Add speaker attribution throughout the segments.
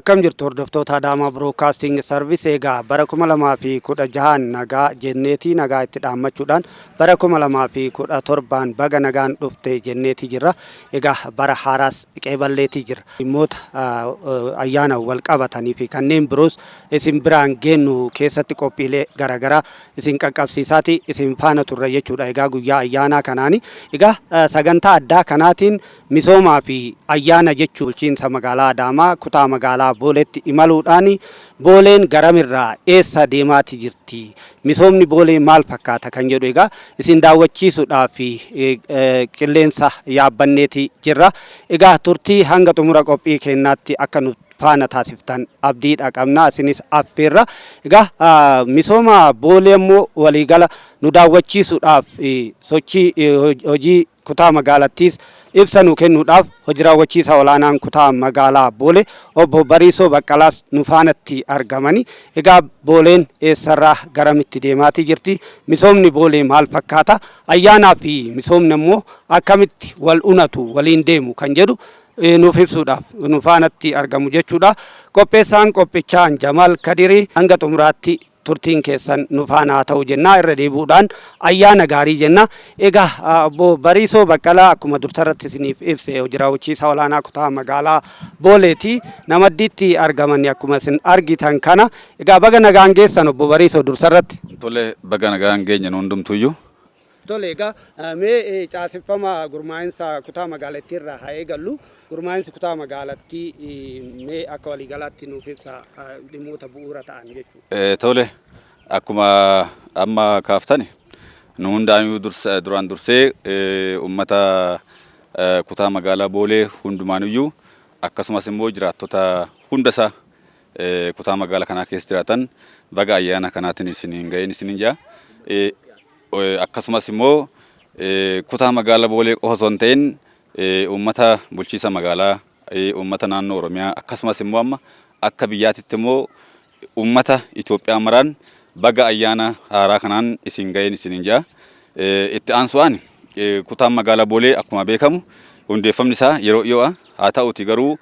Speaker 1: Akkam jirtu hordoftoota Adaamaa Broadcasting Service? Egaa bara 2016n nagaa jenneetii nagaa itti dhaammachuudhaan bara 2017n baga nagaan dhufte jenneetii jirra. Egaa bara haaraas qeeballeetii jirra. Dhimmoota ayyaana wal qabatanii fi kanneen biroos isin biraan geennu keessatti qophiilee garaagaraa isin qaqqabsiisaati isin faana turre jechuudha. Egaa guyyaa ayyaanaa kanaani egaa sagantaa addaa kanaatiin misoomaa fi ayyaana jechuu bulchiinsa magaalaa Adaamaa kutaa magaalaa Booleetti imaluudhaan Booleen garamirraa eessa deemaati jirti, misoomni Boolee maal fakkaata kan jedhu egaa isin daawwachiisuudhaaf qilleensa yaabbanneeti jirra. Egaa turtii hanga xumura qophii keenyaatti akka nu faana taasiftan abdiidha qabna, isinis affeerra. Egaa misooma Boolee immoo waliigala nu daawwachiisuudhaaf, sochii hojii kutaa magaalattiis ibsa nu kennuudhaaf hojii raawwachiisaa olaanaan kutaa magaalaa Boolee obbo Bariisoo Baqqalaas nu faanatti argamani. Egaa Booleen eessarraa garamitti deemaatii jirti? Misoomni Boolee maal fakkaata? Ayyaanaa fi misoomni ammoo akkamitti wal unatu, waliin deemu kan jedhu nuuf ibsuudhaaf nu faanatti argamu jechuudha. Qopheessaan qophichaa Jamaal Kadirii, hanga xumuraatti turtiin keessan nu faana haa ta'u jennaa, irra deebi'uudhaan ayyaana gaarii jenna. Egaa obbo Bariisoo Baqqalaa akkuma dursarratti isiniif ibse hojii raawwachiisaa olaanaa kutaa magaalaa Booleeti. Namaddiitti argaman akkuma isin argitan kana. Egaa baga nagaan geessan, obbo Bariisoo, dursarratti.
Speaker 2: Tole, baga nagaan geenye nu hundumtuyyuu.
Speaker 1: Tole, egaa mee caaseffama gurmaa'insa kutaa magaalattii irraa haa eegallu. Gurmaa'insi kutaa magaalattii mee akka waliigalaatti nuuf ibsa, dhimmoota bu'uura ta'an jechuudha.
Speaker 2: Tole, akkuma amma kaaftani nu hundaanuu duraan dursee uummata kutaa magaalaa Boolee hundumaanuyyuu, akkasumas immoo jiraattota hundasaa kutaa magaalaa kanaa keessa jiraatan baga ayyaana kanaatiin isiniin ga'een isiniin jedha. Akkasumas immoo kutaa magaalaa Boolee qofa osoo hin ta'in uummata bulchiisa magaalaa, uummata naannoo Oromiyaa, akkasumas immoo amma akka biyyaatitti immoo uummata Itoophiyaa maraan baga ayyaana haaraa kanaan isin ga'een isiniin jedha. Itti aansu'aan kutaan magaalaa Boolee akkuma beekamu hundeeffamni isaa yeroo dhiyoodha. Haa ta'uti garuu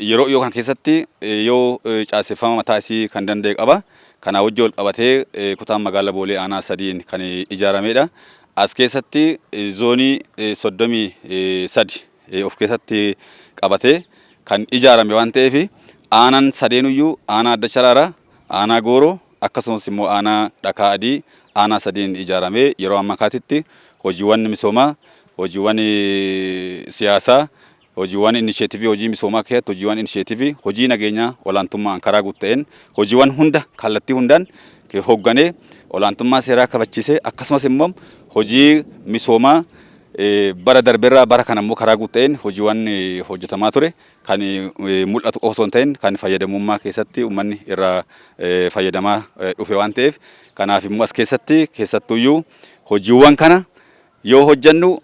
Speaker 2: yeroo dhiyoo kana keessatti yoo caaseffama mataa isii kan danda'e qaba. Kanaa wajjin wal qabatee kutaan magaalaa Boolee aanaa sadiin kan ijaaramedha. As keessatti zoonii 33 of keessatti qabatee kan ijaarame waan ta'eef, aanaan sadeenuyyuu aanaa Adda Sharaaraa, aanaa Gooroo, akkasumas immoo aanaa Dhakaa Adii aanaa sadiin ijaaramee yeroo ammaa kaatitti hojiiwwan misoomaa, hojiiwwan siyaasaa, hojiiwwan inisheetivii hojii misoomaa keessatti hojiiwwan inisheetivii hojii nageenyaa olaantummaan karaa guutta'een hojiiwwan hunda kallattii hundaan hoogganee olaantummaa seeraa kabachiisee, akkasumas immoo hojii misoomaa bara darbeerraa bara kana immoo karaa guutta'een hojiiwwan hojjetamaa ture kan mul'atu qofa osoo hin ta'in kan fayyadamummaa keessatti uummanni irraa fayyadamaa dhufe waan ta'eef, kanaaf immoo as keessatti keessattuyyuu hojiiwwan kana yoo hojjennu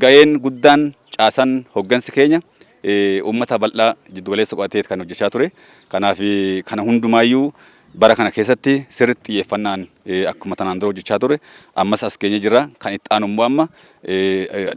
Speaker 2: ga'een guddaan caasan hoggansi keenya uummata bal'aa jiddugaleessa godhatee kan hojjechaa ture. Kanaaf kana hundumaayyuu bara kana keessatti sirriitti xiyyeeffannaan akkuma tanaan dura hojjechaa ture ammas as geenye jirra. Kan itti aanu immoo amma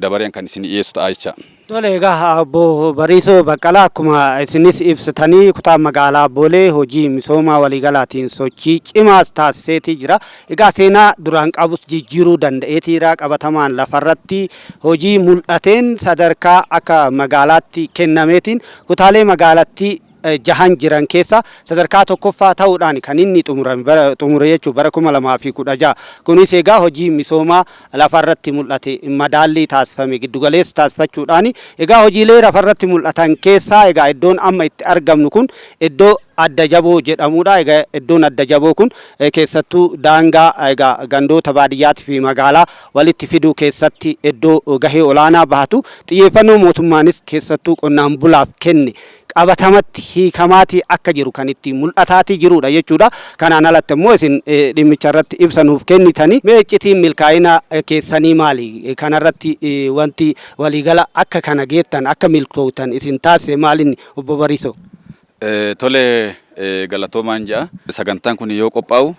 Speaker 2: dabareen kan isin dhiyeessu ta'a jecha.
Speaker 1: Tole, egaa obbo Bariisoo Baqqalaa, akkuma isinis ibsitanii kutaa magaalaa Boolee hojii misoomaa waliigalaatiin sochii cimaas taasiseetii jira. Egaa seenaa duraan qabus jijjiiruu danda'eetiira, qabatamaan lafarratti hojii mul'ateen sadarkaa akka magaalaatti kennameetiin kutaalee magaalattii jahan jiran keessa sadarkaa tokkoffaa ta'uudhaan kan inni xumurame bara xumure jechuun bara 2016. Kunis egaa hojii misoomaa lafarratti mul'ate madaallii taasifame giddugaleessa taasifachuudhaan, egaa hojiilee lafarratti mul'atan keessaa egaa iddoon amma itti argamnu kun iddoo Adda Jaboo jedhamudha. Egaa iddoon Adda Jaboo kun keessattuu daangaa egaa gandoota baadiyyaatii fi magaalaa walitti fiduu keessatti iddoo gahee olaanaa bahatu, xiyyeeffannoo mootummaanis keessattuu qonnaan bulaaf kenne qabatamatti hiikamaatii akka jiru kan itti mul'ataatii jirudha jechuudha. Kanaan alatti immoo isin dhimmicha irratti ibsa nuuf kennitanii. Mee iccitiin milkaa'ina keessanii maali? Kanarratti wanti waliigala akka kana geettan, akka milkooftan isin taasise maalinni, obbo Bariisoo?
Speaker 2: Tole, galatoomaan jedha. Sagantaan kun yoo qophaa'u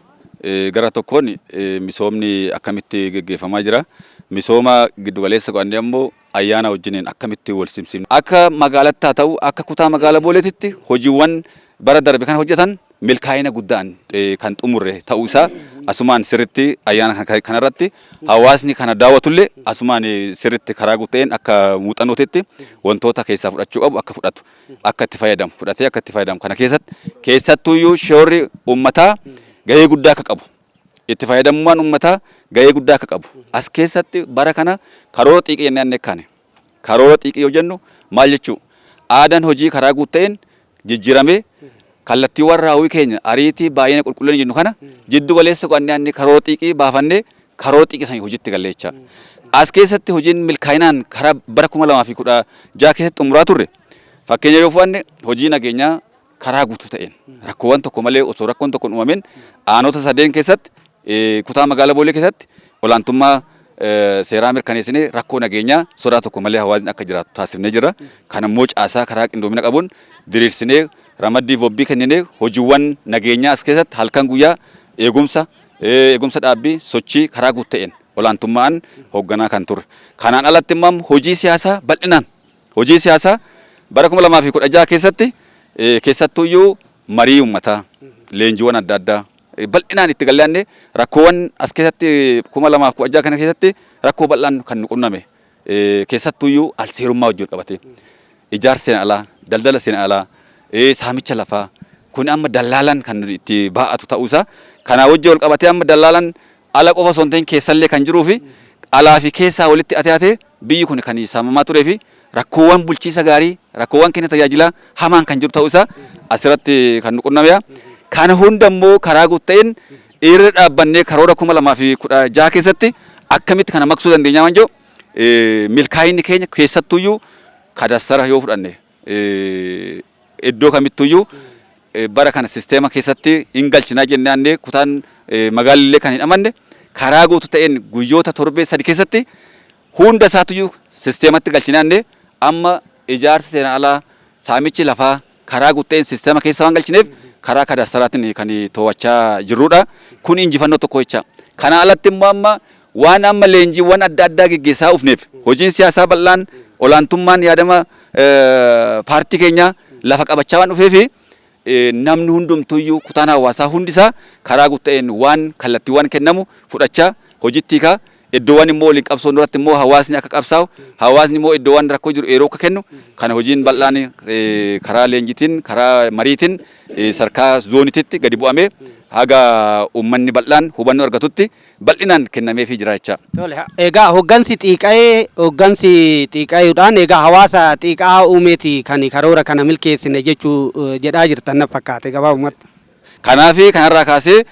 Speaker 2: gara tokkoon misoomni akkamitti geggeeffamaa jira. Misooma giddugaleessa godhannee ammoo ayyaana wajjiniin akkamitti wal simsiifna. Akka magaalatti haa ta'u akka kutaa magaalaa Booleetitti hojiiwwan bara darbe kan hojjetan milkaa'ina guddaan kan xumurre ta'uu isaa asumaan sirritti ayyaana kanarratti hawaasni kana daawwatullee asumaan sirritti karaa guuteen akka muuxannootitti wantoota keessaa fudhachuu qabu akka fudhatu, akka itti fayyadamu, fudhatee akka itti fayyadamu, kana keessatti keessattuyyuu shoorri uummataa gahee guddaa akka qabu, itti fayyadamummaan uummataa gahee guddaa akka qabu. As keessatti bara kana karoora xiiqii jennee annee kaane. Karoora xiiqii yoo jennu maal jechuu? Aadaan hojii karaa guuteen jijjiiramee kallattiiwwan raawwii keenya ariitii, baay'ina, qulqullina jennu kana jiddu galeessa godhannee annee karoora xiiqii baafannee karoora xiiqii sana hojiitti galle jecha. As keessatti hojiin milkaa'inaan karaa bara 2016 keessatti xumuraa turre, fakkeenya yoo fudhanne, hojii nageenyaa karaa guutuu ta'een rakkoowwan tokko malee, osoo rakkoon tokko hin uumamin, aanota sadeen keessatti, kutaa magaalaa Boolee keessatti olaantummaa seeraa mirkaneessinee rakkoo nageenyaa sodaa tokko malee hawaasni akka jiraatu taasifnee jirra. Kan immoo caasaa karaa qindoomina qabuun diriirsinee ramaddii bobbii kenninee hojiiwwan nageenyaa as keessatti halkan guyyaa eegumsa dhaabbii sochii karaa guutuu ta'een olaantummaan hoogganaa kan turre. Kanaan alatti immoo hojii siyaasaa bal'inaan, hojii siyaasaa bara 2016 keessatti keessattuyyuu marii uummataa, leenjiiwwan adda addaa bal'inaan itti galleanne. Rakkoowwan as keessatti 2016 kana keessatti rakkoo bal'aan kan nu qunname keessattuyyuu alseerummaa wajjin qabate, ijaarsa seeraan alaa, daldala seeraan alaa, saamicha lafaa kun amma dallaalaan kan itti baa'atu ta'uusaa, kanaa wajjin wal qabatee amma dallaalaan ala qofa osoo hin ta'in keessallee kan jiruu fi alaa fi keessaa walitti ate biyyi kun kan saamamaa turee fi rakkoowwan bulchiisa gaarii, rakkoowwan kenna tajaajilaa hamaan kan jiru ta'uu isaa asirratti kan nu qunnameya. Kana hunda immoo karaa guutuu ta'een irra dhaabbannee karoora 2016 keessatti akkamitti kana maqsuu dandeenya waan jedhu, milkaa'inni keenya keessattuyyuu kadassara yoo fudhanne, iddoo kamittuyyuu bara kana sisteema keessatti hin galchinaa jennee kutaan magaalillee kan hin amanne, karaa guutuu ta'een guyyoota torbee 3 keessatti hunda isaatuyyuu sisteematti galchinee amma ijaarsi seeraan alaa, saamichi lafaa karaa guutuu ta'een sisteema keessa waan galchineef karaa kadaastaraatiin kan to'achaa jirrudha. Kun injifannoo tokko jecha. Kana alatti immoo amma waan amma leenjiiwwan adda addaa geggeessaa dhufneef hojiin siyaasaa bal'aan olaantummaan yaadama paartii keenyaa lafa qabachaa waan dhufeefi namni hundumtuyyuu, kutaan hawaasaa hundisaa karaa guutuu ta'een waan kallattiiwwan kennamu fudhachaa hojiitti hiikaa, iddoowwan immoo waliin qabsoon duratti immoo hawaasni akka qabsaa'u, hawaasni immoo iddoowwan rakkoo jiru yeroo akka kennu, kana hojiin bal'aan karaa leenjiitiin, karaa mariitiin sadarkaa zoonititti gadi bu'amee haga uummanni bal'aan hubannoo argatutti bal'inaan kennameefii jira jecha.
Speaker 1: Tole, egaa hoggansi xiiqa'eedhaan egaa hawaasa xiiqaa uumeeti kan karoora kana milkeessine jechuu jedhaa jirtan na fakkaate gabaabumatti.
Speaker 2: Kanaafi kanarraa kaasee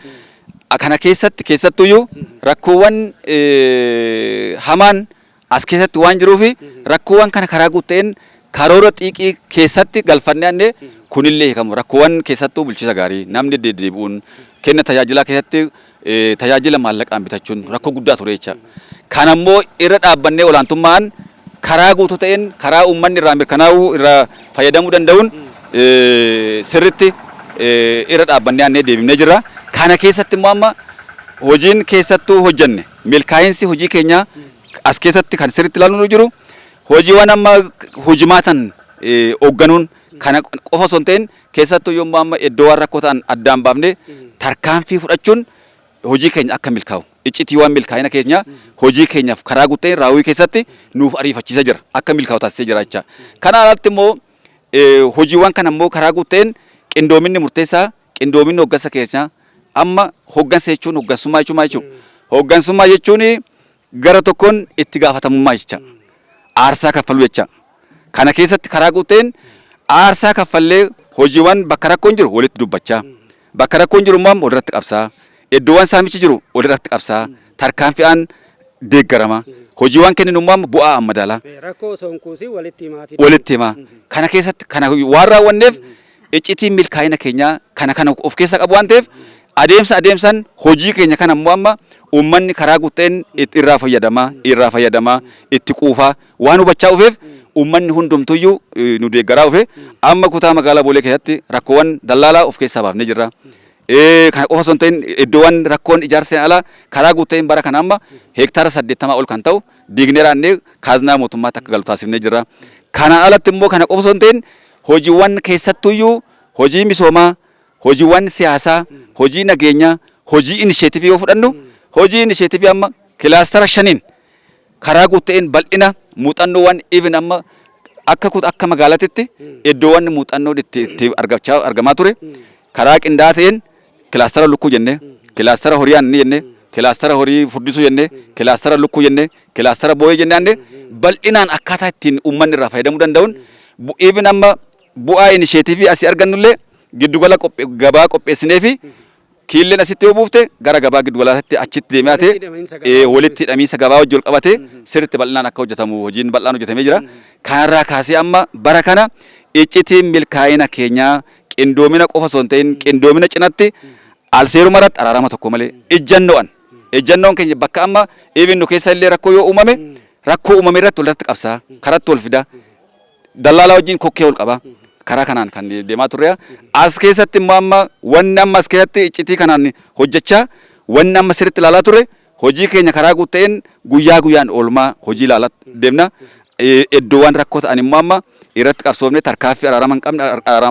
Speaker 2: kana keessatti keessattuyyuu rakkoowwan hamaan as keessatti waan jiruufi rakkoowwan kana karaa guutuu ta'een karoora xiiqii keessatti galfannee annee kunillee hiikamu, rakkoowwan keessattuu bulchiinsa gaarii, namni deddeebi'uun kenna tajaajilaa keessatti tajaajila maallaqaan bitachuun rakkoo guddaa ture jecha. Kanammoo irra dhaabbannee olaantummaan karaa guutuu ta'een, karaa uummanni irraa mirkanaa'uu, irraa fayyadamuu danda'uun sirritti irra dhaabbannee annee deebifnee jirra. Kana keessatti immoo amma hojiin keessattuu hojjenne, milkaa'insi hojii keenyaa as keessatti kan sirritti ilaaluun jiru, hojiiwwan amma hojimaatan hoogganuun kana qofa osoo hin ta'in, keessattuu yommuu amma iddoowwan rakkoo ta'an addaan baafnee tarkaanfii fudhachuun hojii keenya akka milkaa'u, iccitiiwwan milkaa'ina keenya hojii keenyaaf karaa guutuu raawwii keessatti nuuf ariifachiisa jira, akka milkaa'u taasisee jira jecha. Kana alatti immoo hojiiwwan kana immoo karaa guutuu ta'een qindoominni murteessaa, qindoominni hoggansa keenyaa. Amma hoggansa jechuun, hoggansummaa jechuun maal jechuudha? Hoggansummaa jechuun gara tokkoon itti gaafatamummaa jecha. Aarsaa kaffaluu jecha. Kana keessatti karaa guutuu ta'een aarsaa kaffallee hojiiwwan bakka rakkoon jiru walitti dubbachaa, bakka rakkoon jiru immoo walirratti qabsaa, iddoowwan saamichi jiru walirratti qabsaa, tarkaanfi'aan deeggarama. Hojiiwwan kenninu immoo bu'aa amma madaalaa.
Speaker 1: Rakkoo osoo hin kuusin walitti himaatii.
Speaker 2: Walitti himaa. Kana keessatti kana waan raawwanneef iccitiin milkaa'ina keenyaa kana kana of keessaa qabu waan ta'eef, adeemsa adeemsaan hojii keenya kana immoo amma uummanni karaa guuteen irraa fayyadamaa itti quufaa waan hubachaa dhufeef uummanni hundumtuyyuu nu deeggaraa dhufe. Amma kutaa magaalaa Boolee keessatti rakkoowwan dallaalaa of keessaa baafnee jirra. Kana qofa osoo hin ta'in, iddoowwan rakkoon ijaarsa alaa karaa guutuu bara kana amma heektaara 80 ol kan ta'u diignee raannee kaaznaa mootummaatti akka galu taasifnee jirra. Kana alatti immoo, kana qofa osoo hin ta'in, hojiiwwan keessattuyyuu hojii misoomaa, hojiiwwan siyaasaa, hojii nageenyaa, hojii inisheetivii yoo fudhannu, hojii inisheetivii amma kilaastara shaniin karaa guutuu bal'ina muuxannoowwan, even amma akka magaalaatitti iddoowwan muuxannoon itti argachaa argamaa ture karaa qindaa'aa ta'een kilaastara lukkuu jenne, kilaastara horii aannanii jenne, kilaastara horii furdisuu jenne, kilaastara lukkuu jenne, kilaastara booyee jenne, aanne bal'inaan akkaataa ittiin uummanni irraa fayyadamuu danda'uun, even amma bu'aa inisheetivii asii argannullee giddugala gabaa qopheessinee fi kiilleen asitti yoo buufte gara gabaa giddugalaatti achitti deemee ate walitti hidhamiinsa gabaa wajjin wal qabatee sirriitti bal'inaan akka hojjetamu hojiin bal'aan hojjetamee jira. Kanarraa kaasee amma bara kana iccitiin milkaa'ina keenyaa qindoomina qofa osoo hin ta'in, qindoomina cinatti alseeruma irratti araarama tokko malee ejjannoodhaan, ejjannoon keenya bakka amma even nu keessa illee rakkoo yoo uumame, rakkoo uumame irratti walirratti qabsaa, karatti wal fida, dallaalaa wajjin kokkee ol qaba, karaa kanaan kan deemaa turre. As keessatti immoo amma wanni amma as keessatti iccitii kanaan hojjechaa, wanni amma sirriitti ilaalaa turre, hojii keenya karaa guutuu guyyaa guyyaan oolmaa hojii ilaalaa deemna. Iddoowwan rakkoo ta'an immoo amma irratti qabsoofne, tarkaaffii araarama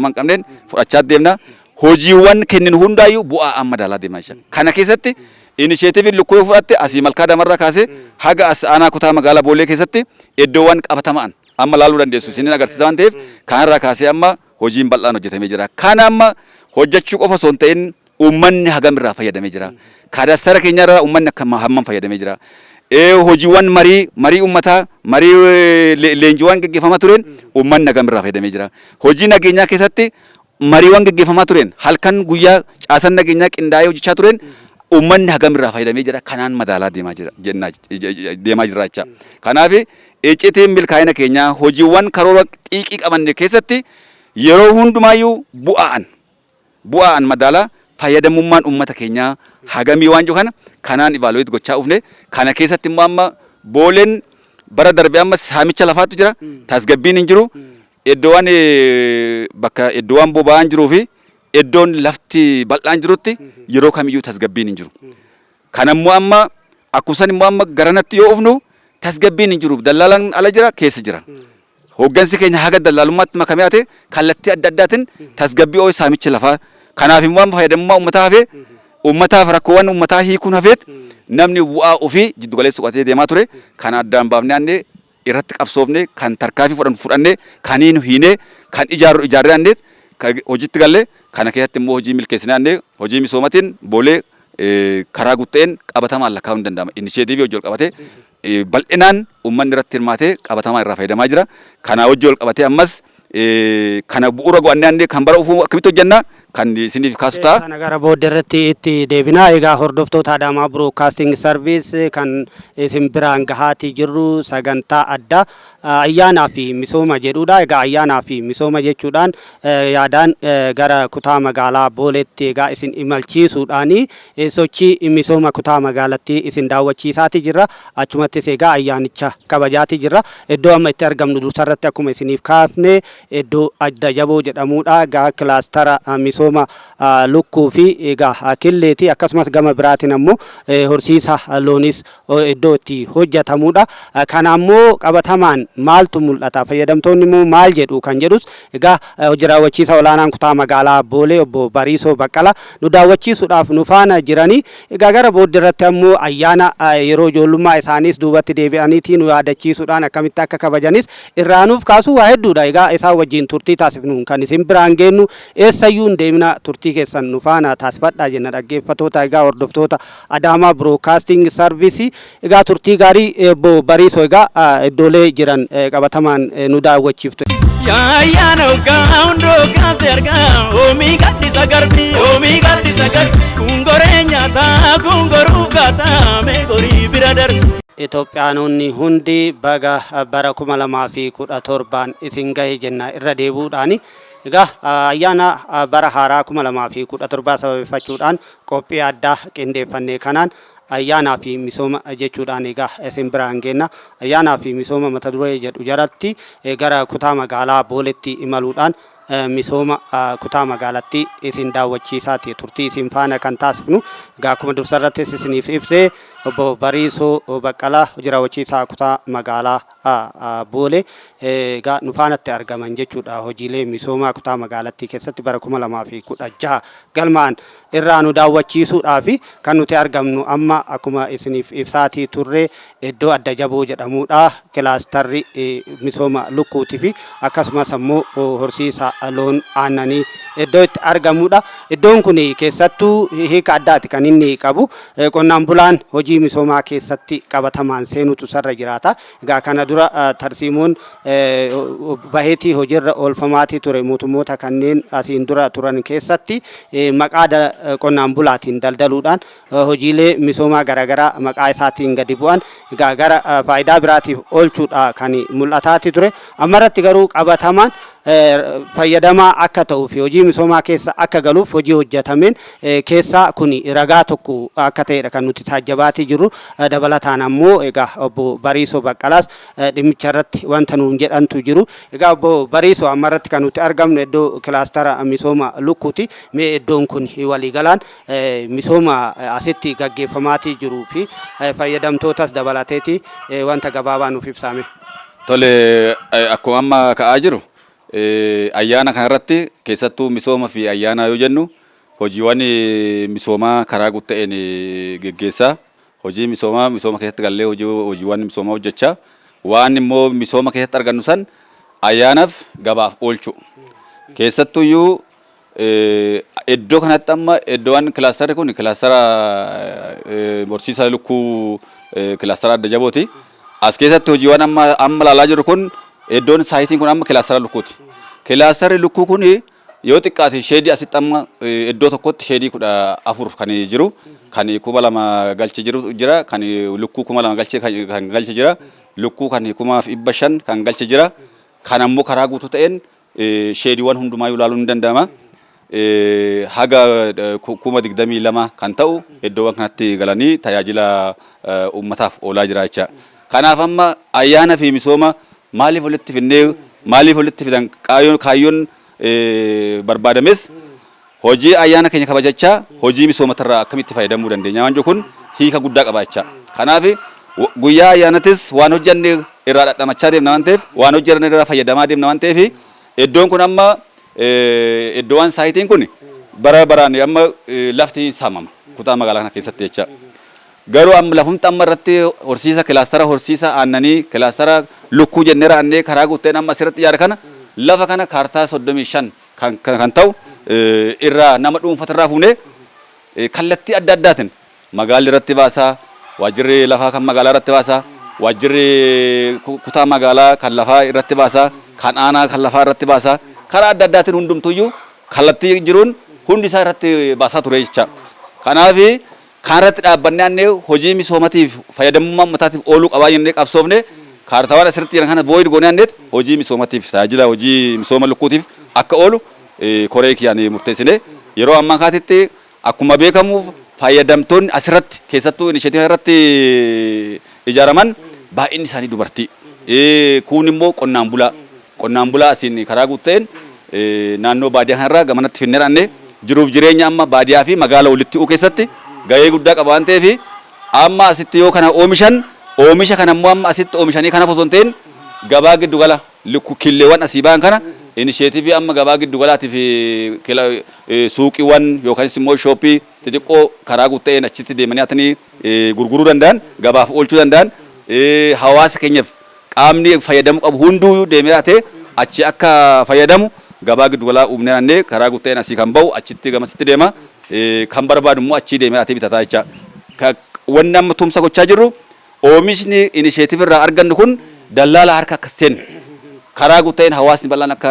Speaker 2: hin qabneen fudhachaa deemna. Hojiiwwan kenninu hundaayyuu bu'aa amma madaalaa deemaa jira. Kana keessatti inisheetiiviin lukkuu yoo fudhatte, asii Malkaa Damarraa kaasee haga as aanaa kutaa magaalaa Boolee keessatti iddoowwan qabatamaan amma laaluu dandeessu isinin agarsiisa waan ta'eef, kanarraa kaasee amma hojiin bal'aan hojjetamee jira. Kana amma hojjechuu qofa osoo hin ta'in, uummanni hagam irraa fayyadamee jira? Kaadastara keenyarraa uummanni akka hammam fayyadamee jira? Hojiiwwan marii uummataa, marii leenjiiwwan gaggeeffamaa tureen uummanni hagam irraa fayyadamee jira? Hojii nageenyaa keessatti mariiwwan gaggeeffamaa tureen, halkan guyyaa caasan nageenyaa qindaa'ee hojjechaa tureen uummanni hagam irraa fayyadamee jira? Kanaan madaalaa deemaa jira deemaa jira jecha. Kanaaf iccitiin milkaa'ina keenyaa hojiiwwan karoora xiiqii qabanne keessatti yeroo hundumaayyuu bu'aan madaalaa fayyadamummaan uummata keenyaa hagamii waan jiru kana kanaan evaluate gochaa dhufne. Kana keessatti immoo amma Booleen bara darbe amma saamicha lafaatu jira, tasgabbiin hin jiru, iddoowwan bakka iddoowwan boba'aan jiruu fi iddoon lafti bal'aan jirutti yeroo kamiyyuu tasgabbiin hin jiru. Kanammoo amma akkusan immoo amma garanatti yoo ufnu tasgabbiin hin jiru, dallaalaan ala jira, keessa jira. Hooggansi keenya haga dallaalummaatti makamee haate kallattii adda addaatiin tasgabbii ooyisuu, saamicha lafaa. Kanaaf immoo amma fayyadamummaa uummataa hafee, uummataaf rakkoowwan uummataa hiikuun hafeet, namni bu'aa ofii jiddu galeessa godhatee deemaa ture. Kana addaan baafnee aannee irratti qabsoofne, kan tarkaanfii fudhannu fudhannee, kan hiinu hiinee, kan ijaarru ijaarree aannee hojiitti galle. Kana keessatti immoo hojii milkeessinee aannee hojii misoomatiin Boolee karaa guutuu qabatamaan lakkaa'uun ni danda'ama. Inisheetiivii hojii wal qabatee bal'inaan uummanni irratti hirmaatee qabatamaa irraa fayyadamaa jira. Kana hojii wal qabatee ammas kana bu'uura godhannee aannee kan bara dhufuu akkamitti hojjenna kan isiniif kaasu ta'a.
Speaker 1: Kana gara booddee irratti itti deebinaa. Egaa hordoftoota Adaamaa Broadcasting Service, kan isin biraan gahaatii jirru sagantaa addaa ayyaanaa fi misooma jedhudha. Egaa ayyaanaa fi misooma jechuudhaan yaadaan gara kutaa magaalaa Booleetti egaa isin imalchiisuudhaan sochii misooma kutaa magaalattii isin daawwachiisaatii jirra. Achumattis egaa ayyaanicha kabajaatii jirra. Iddoo amma itti argamnu dursarratti akkuma isiniif kaafne iddoo Adda Jaboo jedhamudha. Egaa kilaastara misooma lukkuu fi egaa killeeti. Akkasumas gama biraatiin ammoo horsiisa loonis iddoo itti hojjetamudha. Kana ammoo qabatamaan maaltu mul'ata? Fayyadamtoonni immoo maal jedhu kan jedhus egaa hojii raawwachiisa olaanaan kutaa magaalaa Boolee obbo Bariisoo Baqqala nu daawwachiisuudhaaf nu faana jiranii. Egaa gara booddee irratti ammoo ayyaana yeroo ijoollummaa isaaniis duubatti deebi'aniitii nu yaadachiisuudhaan akkamitti akka kabajanis irraa nuuf kaasuu waa hedduudha. Egaa isaan wajjin turtii taasifnu kan isin biraan geennu, eessayyuu hin deemina, turtii keessan nu faana taasifadhaa jenna dhaggeeffatoota, egaa hordoftoota Adaamaa Broadcasting Service. Egaa turtii gaarii. Obbo Bariisoo, egaa iddoolee jiran qabatamaan nu daawwachiiftu.
Speaker 3: Yaayyaana hoggaa hundoo kaase argaa, oomii gaddisa garbi, oomii gaddisa garbi, kun goree nyaataa, kun goruuf gaataa, mee gorii bira darbi.
Speaker 1: Itoophiyaanonni hundi baga bara 2017n isin gahe jenna irra deebi'uudhaani. Egaa ayyaana bara haaraa 2017 sababeeffachuudhaan qophii addaa qindeeffanne kanaan ayyaanaa fi misooma jechuudhaan egaa isin biraan geenna. Ayyaanaa fi misooma mata duree jedhu jalatti gara kutaa magaalaa Booletti imaluudhaan misooma kutaa magaalattii isin daawwachiisaati turtii isin faana kan taasifnu. Egaa akkuma dursa irrattis isiniif ibsee, obbo Bariisoo Baqqalaa, hojii raawwachiisaa kutaa magaalaa Boolee, egaa nu faanatti argaman jechuudha. Hojiilee misoomaa kutaa magaalattii keessatti bara 2016 galmaan irraa nu daawwachiisuudhaaf kan nuti argamnu amma akkuma isiniif ibsaatii turre iddoo Adda Jaboo jedhamudha. Kilaastarri misooma lukkuutii fi akkasumas ammoo horsiisa loon aannanii iddoo itti argamudha. Iddoon kun keessattuu hiika addaati kan inni qabu. Qonnaan bulaan hojii misoomaa keessatti qabatamaan seenutu sarra jiraata. Egaa kana dura tarsiimoon baheetii hojiirra oolfamaatii ture mootummoota kanneen asiin dura turan keessatti maqaa qonnaan bulaatiin daldaluudhaan hojiilee misoomaa garaagaraa maqaa isaatiin gadi bu'an egaa gara faayidaa biraatiif oolchuudha kan mul'ataati ture. Ammarratti garuu qabatamaan fayyadamaa akka ta'uu fi hojii misoomaa keessa akka galuuf hojii hojjetameen keessaa kun ragaa tokko akka ta'edha kan nuti taajjabaatii jirru. Dabalataan ammoo egaa obbo Bariisoo Baqqalaas dhimmicha irratti wanta nuun jedhantu jiru. Egaa obbo Bariisoo, ammarratti kan nuti argamnu iddoo kilaastara misooma lukkuuti. Mee iddoon kun waliigalaan misooma asitti gaggeeffamaatii jiruu fi fayyadamtootas dabalateeti wanta gabaabaa nuuf ibsaame.
Speaker 2: Tole, akkuma amma ka'aa jiru ayyaana kanarratti, keessattuu misooma fi ayyaana yoo jennu, hojiiwwan misoomaa karaa guutuu geggeessaa, hojii misoomaa misooma keessatti gallee hojiiwwan misoomaa hojjechaa, waan immoo misooma keessatti argannu san ayyaanaaf gabaaf oolchu. Keessattuyyuu iddoo kanatti amma iddoowwan kilaastarri kun kilaastara horsiisa lukkuu, kilaastara Adda Jabooti. As keessatti hojiiwwan amma ilaalaa jirru kun, iddoon saayitiin kun amma kilaastara lukkuuti. Kilaastarri lukkuu kun yoo xiqqaate sheedii asitti amma iddoo tokkotti sheedii 14 kan jiru, kan 2000 galche jiru jira, kan lukkuu 2000 galche kan galche jira, lukkuu kan 1500 kan galche jira. Kan ammoo karaa guutuu ta'een sheediiwwan hundumaa ilaaluun ni danda'ama. Haga 22,000 kan ta'u iddoowwan kanatti galanii tajaajila uummataaf oolaa jira jecha. Kanaaf amma ayyaana fi misooma maaliif walitti finnee, maaliif walitti fidan, kaayyoon barbaadames hojii ayyaana keenya kabajachaa hojii misoomatarraa akkamitti fayyadamuu dandeenya waan jiru kun hiika guddaa qaba jecha. Kanaaf guyyaa ayyaanatis waan hojjanne irraa dhadhamachaa deemna waan ta'eef, waan hojjanne irraa fayyadamaa deemna waan ta'eef, iddoon kun amma iddoowwan saayitiin kun bara baraan amma lafti saamama kutaa magaalaa kana keessatti jecha. Garuu amma lafumti amma irratti horsiisa kilaastara horsiisa aannanii, kilaastara lukkuu jennee raannee karaa guuteen amma asirratti ijaare kana, lafa kana kaartaa 35 kan ta'u irraa nama dhuunfatarraa fuunee kallattii adda addaatiin magaalli irratti baasaa, waajjirri lafaa kan magaalaa irratti baasaa, waajjirri kutaa magaalaa kan lafaa irratti baasaa, kan aanaa kan lafaa irratti baasaa, karaa adda addaatiin hundumtuyyuu kallattii jiruun hundi isaa irratti baasaa ture jecha. Kanaaf kan irratti dhaabbannee annee hojii misoomatiif fayyadamummaa uummataatiif ooluu qabaa jennee qabsoofne, kaartaawwan asirratti jiran kana void goonee anneet hojii misoomatiif, tajaajila hojii misooma lukkuutiif akka oolu koree kiyyaan murteessine. Yeroo ammaa kaatitti akkuma beekamu fayyadamtoonni asirratti keessattuu inisheetiiva irratti ijaaraman baay'inni isaanii dubartii. Kuun immoo qonnaan bulaa. Qonnaan bulaa asiin karaa guutuu ta'een naannoo baadiyyaa kanarraa gamanatti finnee raannee jiruuf jireenya amma baadiyyaa fi magaala walitti hidhuu keessatti gahee guddaa qaba waan ta'eef, amma asitti yoo kana oomishan, oomisha kana immoo amma asitti oomishanii kanaaf osoo hin ta'in gabaa giddugala killeewwan asii ba'an kana inisheetiivii amma gabaa giddugalaatii fi suuqiiwwan yookaanis immoo shooppii xixiqqoo karaa guutuu ta'een achitti deemanii hatanii gurguruu danda'an, gabaaf oolchuu danda'an, hawaasa keenyaaf qaamni fayyadamuu qabu hunduu deemee hatee achi akka fayyadamu gabaa giddugalaa uumnee naannee karaa guutuu ta'een asii kan bahu achitti gamasitti deema, kan barbaadu immoo achii deemee hatee bitataa jecha. Wanni amma tumsa gochaa jirru, oomishni inisheetiivii irraa argannu kun dallaala harka akka seenu karaa guutuu ta'een hawaasni bal'aan akka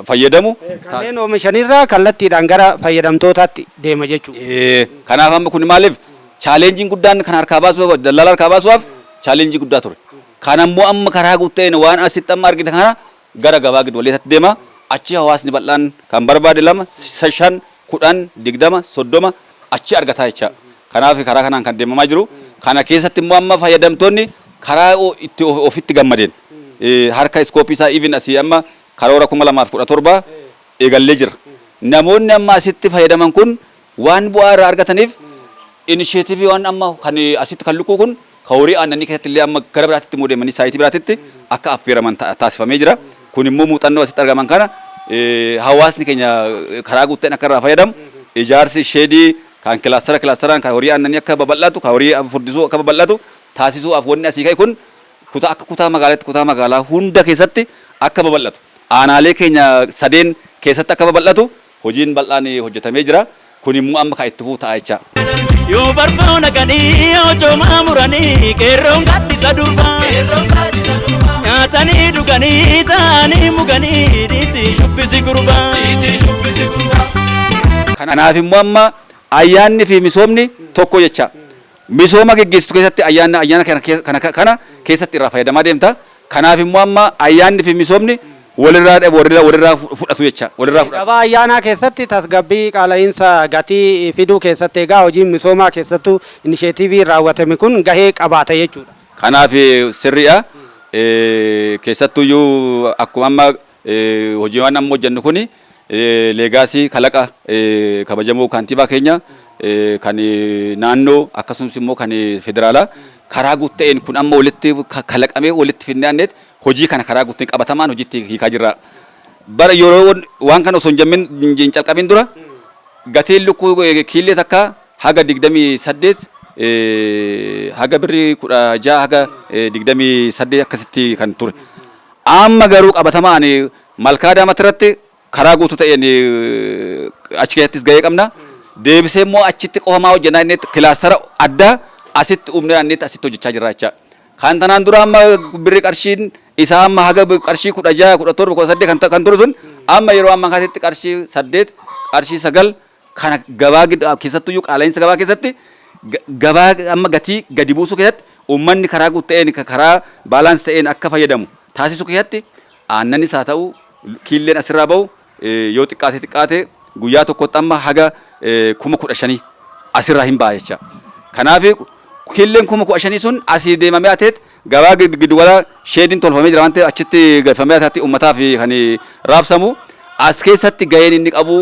Speaker 2: fayyadamu.
Speaker 1: Kanneen oomishanirraa kallattiidhaan gara fayyadamtootaatti deema jechuudha.
Speaker 2: Kanaaf amma kun maaliif challengeiin guddaan kan harkaa baasuuf, dallaala harkaa baasuudhaaf challenge guddaa ture. Kan ammoo amma karaa guutuu ta'een waan asitti amma argite kana gara gabaa giddu galeessatti deema. Achi hawaasni bal'aan kan barbaade lama, 5, 10, 20, 30 achi argataa jecha. Kanaaf karaa kanaan kan deemamaa jiru. Kana keessatti immoo amma fayyadamtoonni karaa itti ofitti gammadeen harka iskooppii isaa even asii amma karoora 2017 eegallee jira. Namoonni amma asitti fayyadaman kun waan bu'aa irraa argataniif initiative waan amma kan asitti kan lukkuu kun kan horii aannanii keessatti illee amma gara biraatitti immoo deemanii site biraatitti akka affeeraman taasifamee jira. Kun immoo muuxannoo asitti argaman kana hawaasni keenya karaa guuteen akka irraa fayyadamu, ijaarsi shed kan cluster clusteraan kan horii aannanii akka babal'atu, kan horii furdisuu akka babal'atu taasisuudhaaf wanni asii ka'e kun kutaa akka kutaa magaalaatti kutaa magaalaa hunda keessatti akka babal'atu, aanaalee keenya sadeen keessatti akka babal'atu hojiin bal'aan hojjetamee jira. Kun immoo amma kan itti fufuu ta'a jecha.
Speaker 3: Yoo barfoo naqanii, yoo coomaa muranii, qeerroon gaddisa durbaa. Nyaatanii dhuganii taa'anii muganii, dhiitii shubbisi gurbaa.
Speaker 2: Kanaaf immoo amma ayyaanni fi misoomni tokko jecha. Misooma geggeessitu keessatti ayyaana ayyaana kana keessatti irraa fayyadamaa deemta. Kanaaf immoo amma ayyaanni fi misoomni walirraa fudhatu jecha. Walirraa fudhatu.
Speaker 1: Gabaa ayyaanaa keessatti tasgabbii qaala'iinsa gatii fiduu keessatti egaa hojiin misoomaa keessattuu initiative raawwatame kun gahee qabaata jechuudha.
Speaker 2: Kanaaf sirriidha. Keessattuyyuu akkuma amma hojiiwwan amma hojjennu kuni legacy kalaqa kabajamoo kaantiibaa keenya kan naannoo akkasumas immoo kan federaalaa karaa guutuu kun amma walitti kalaqamee walitti fidnee aanneet hojii kana karaa guutuu qabatamaan hojiitti hiikaa jirra. Bara yeroo waan kana osoo hin jammin hin calqabin dura gatiin lukkuu kiillee takka haga 28, haga birrii 16 haga 28 akkasitti kan ture. Amma garuu qabatamaan Malkaa Daamatti irratti karaa guutuu ta'een achi keessattis gahee qabna. Deebisee immoo achitti qofamaa hojjennaa inni cluster addaa asitti uumnee inni asitti hojjechaa jirra jecha. Kan tanaan dura amma birri qarshiin isaa amma haga qarshii 16, 17, 18 kan ture sun amma yeroo ammaa kanatti qarshii 8, qarshii 9 kana gabaa keessattuyyuu qaala'insa gabaa keessatti gabaa amma gatii gadi buusuu keessatti uummanni karaa guutuu ta'een, karaa balance ta'een akka fayyadamu taasisuu keessatti aannanis haa ta'u kiilleen asirraa bahu yoo xiqqaate xiqqaate guyyaa tokkotti amma haga 15,000 asirraa hin ba'a jecha. Kanaaf kiilleen 15,000 sun asii deemamee ateet gabaa giddugala shediin tolfamee jira waan ta'eef achitti galfamee ateetti uummataaf kan raabsamu. As keessatti gaheen inni qabu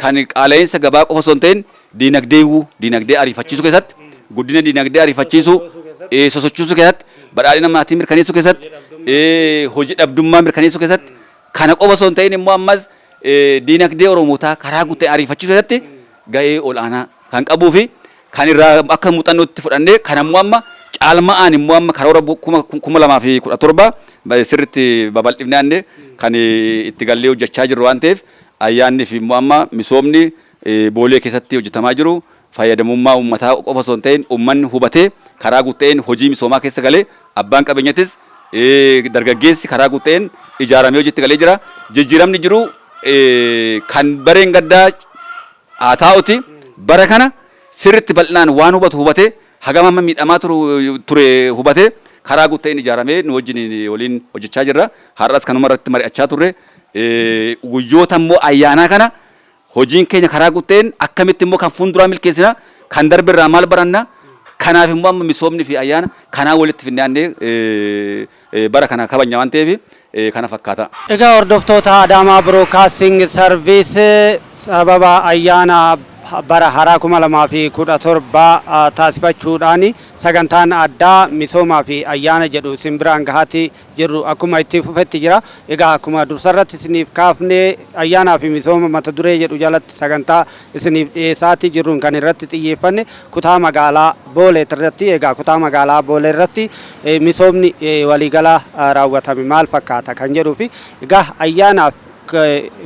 Speaker 2: kan qaala'insa gabaa qofa osoo hin ta'in diinagdee ariifachiisuu keessatti, guddina diinagdee ariifachiisuu, sosochoosuu keessatti, badhaadhina maatii mirkaneessuu keessatti, hojii dhabdummaa mirkaneessuu keessatti, kana qofa osoo hin ta'in immoo ammas diinagdee Oromootaa karaa guutuu ariifachiisuu keessatti gahee ol'aanaa kan qabuu fi kan irraa akka muuxannootti fudhannee kan ammoo amma caalma'aan immoo amma karoora 2017 sirriitti babal'ifnee kan itti gallee hojjechaa jirru waan ta'eef, ayyaanni fi immoo amma misoomni Boolee keessatti hojjetamaa jiru fayyadamummaa uummataa qofa osoo hin ta'in uummanni hubatee karaa guutuu hojii misoomaa keessa galee, abbaan qabeenyattis dargaggeessi karaa guutuu ijaaramee hojiitti galee jira. Jijjiiramni jiru kan bareen gaddaa haa taa'uti, bara kana sirriitti bal'inaan waan hubatu hubatee, hagam amma miidhamaa ture hubatee karaa guutuu ijaaramee nu wajjin waliin hojjechaa jirra. Har'as kanuma irratti mari'achaa turre. Guyyoota immoo ayyaanaa kana hojiin keenya karaa guuteen akkamitti immoo kan fuulduraa milkeessina, kan darbe irraa maal baranna, kanaaf immoo amma misoomni fi ayyaana kanaa walitti fidnee bara kana kabajna waan ta'eef kana fakkaata.
Speaker 1: Egaa hordoftoota Adaamaa Broadcasting Service, sababa ayyaana bara haaraa 2017 taasifachuudhaan sagantaan addaa misoomaa fi ayyaana jedhu isin biraan gahaatti jirru akkuma itti fufetti jira. Egaa akkuma dursarratti isiniif kaafnee ayyaanaa fi misooma mata duree jedhu jalatti sagantaa isiniif dhiyeessaatti jirruun kan irratti xiyyeeffanne kutaa magaalaa Boolee irratti. Egaa kutaa magaalaa Boolee irratti misoomni waliigalaa raawwatame maal fakkaata kan jedhuu fi egaa ayyaanaaf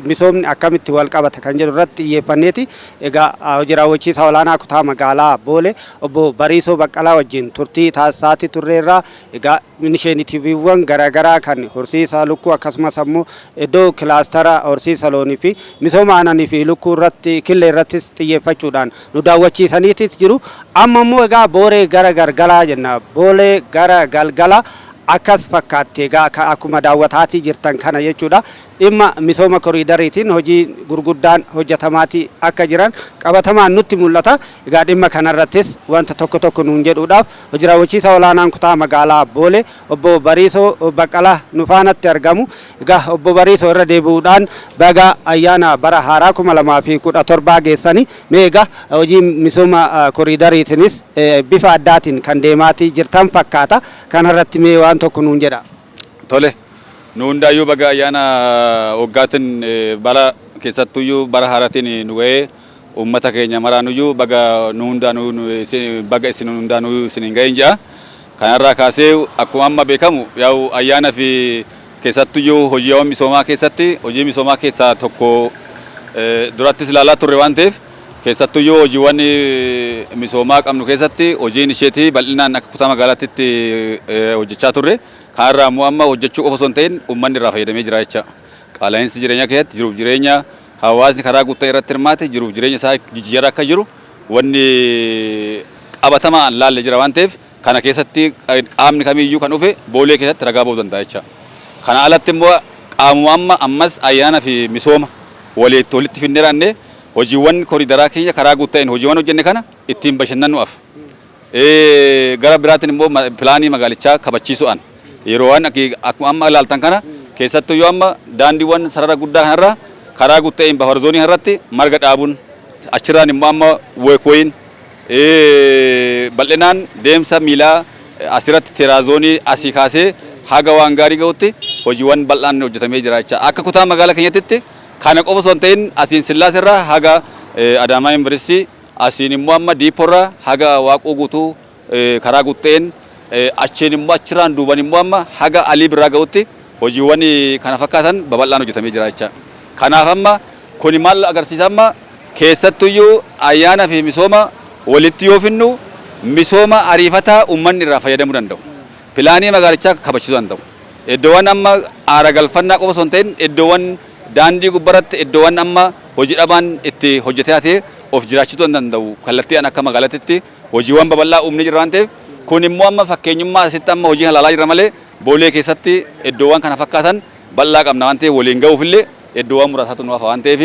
Speaker 1: misoomni akkamitti wal qabata kan jedhu irratti xiyyeeffanneeti. Egaa hojii raawwachiisaa olaanaa kutaa magaalaa Boolee obbo Bariisoo Baqqalaa wajjin turtii taasisaati turreerraa. Egaa initiativewwan garaagaraa kan horsiisa lukkuu akkasumas ammoo iddoo cluster horsiisa loonii fi misooma aannanii fi lukkuu irratti, killee irrattis xiyyeeffachuudhaan nu daawwachiisaniitis jiru. Amma immoo egaa Boolee gara galgalaa jenna. Boolee gara galgalaa. Akkas fakkaatti egaa akkuma daawwataatii jirtan kana jechuudha. Dhimma misooma koriidariitiin hojii gurguddaan hojjetamaatii akka jiran qabatamaan nutti mul'ata. Egaa dhimma kanarrattis wanta tokko tokko nuun jedhuudhaaf hojii raawwachiisaa olaanaan kutaa magaalaa Boolee obbo Bariisoo Baqqalaa nu faanatti argamu. Egaa obbo Bariisoo, irra deebi'uudhaan baga ayyaana bara haaraa 2017 geessanii. Mee egaa hojii misooma koriidariitiinis bifa addaatiin kan deemaatii jirtan fakkaata. Kanarratti mee waan tokko nuun jedha.
Speaker 2: Tole, nu hundaayyuu baga ayyaana waggaatiin bara keessattuyyuu bara haaraatiin nu ga'ee, uummata keenya maraanuyyuu baga nu hundaanuu, baga isin hundaanuu isin ga'een jedha. Kanarraa kaasee akkuma amma beekamu yaa'u ayyaana fi keessattuyyuu hojiiwwan misoomaa keessatti hojii misoomaa keessaa tokko durattis ilaalaa turre waan ta'eef, keessattuyyuu hojiiwwan misoomaa qabnu keessatti hojiin isheetii bal'inaan akka kutaa magaalaatti hojjechaa turre. Kanarraa immoo amma hojjechuu qofa osoo hin ta'in uummanni irraa fayyadamee jira jecha. Qaala'insi jireenyaa keessatti jiruuf jireenya hawaasni karaa guutaa irratti hirmaate jiruuf jireenya isaa jijjiiraa akka jiru wanni qabatamaan laalle jira waan ta'eef, kana keessatti qaamni kamiyyuu kan dhufe Boolee keessatti ragaa ba'uu danda'a jecha. Kana alatti immoo qaamuma amma ammas ayyaana fi misooma walitti walitti finnee raannee hojiiwwan koriidaraa keenya karaa guutuu hojiiwwan hojjenne kana ittiin bashannanuudhaaf, gara biraatiin immoo pilaanii magaalichaa kabachiisuudhaan yeroo waan akkuma amma ilaaltan kana keessattuu yoo amma daandiiwwan sarara guddaa kanarra karaa guutuu buffer zone irratti marga dhaabuun, achirraan immoo amma walkwayin bal'inaan deemsa miilaa asirratti teeraazoonii asii kaasee haga waan gaarii gahutti hojiiwwan bal'aan hojjetamee jira jecha. Akka kutaa magaalaa keenyatti kana qofa osoo hin ta'in asiin Sillaasirraa haga Adaamaa Yuunivarsiitii, asiin immoo amma Diipoorraa haga Waaqoo Guutuu karaa guuteen, achiin immoo achirraan duuban immoo amma haga Alii Birraa gahutti hojiiwwan kana fakkaatan babal'aan hojjetamee jira jecha. Kanaaf amma kuni maal agarsiisa? Amma keessattuyyuu ayyaana fi misooma walitti yoo finnu misooma ariifataa uummanni irraa fayyadamuu danda'u. Pilaanii magaalichaa kabachiisuu danda'u. Iddoowwan amma aara galfannaa qofa osoo hin ta'in iddoowwan daandii gubbaratti iddoowwan amma hojii dhabaan itti hojjetee hatee of jiraachisuu danda'u kallattiidhaan akka magaalaatti hojiiwwan babal'aa uumnee jirra waan ta'eef, kun immoo amma fakkeenyummaa asitti amma hojii kana ilaalaa jirra malee Boolee keessatti iddoowwan kana fakkaatan bal'aa qabna waan ta'eef, waliin ga'uuf illee iddoowwan muraasaatu nu hafa waan ta'eef,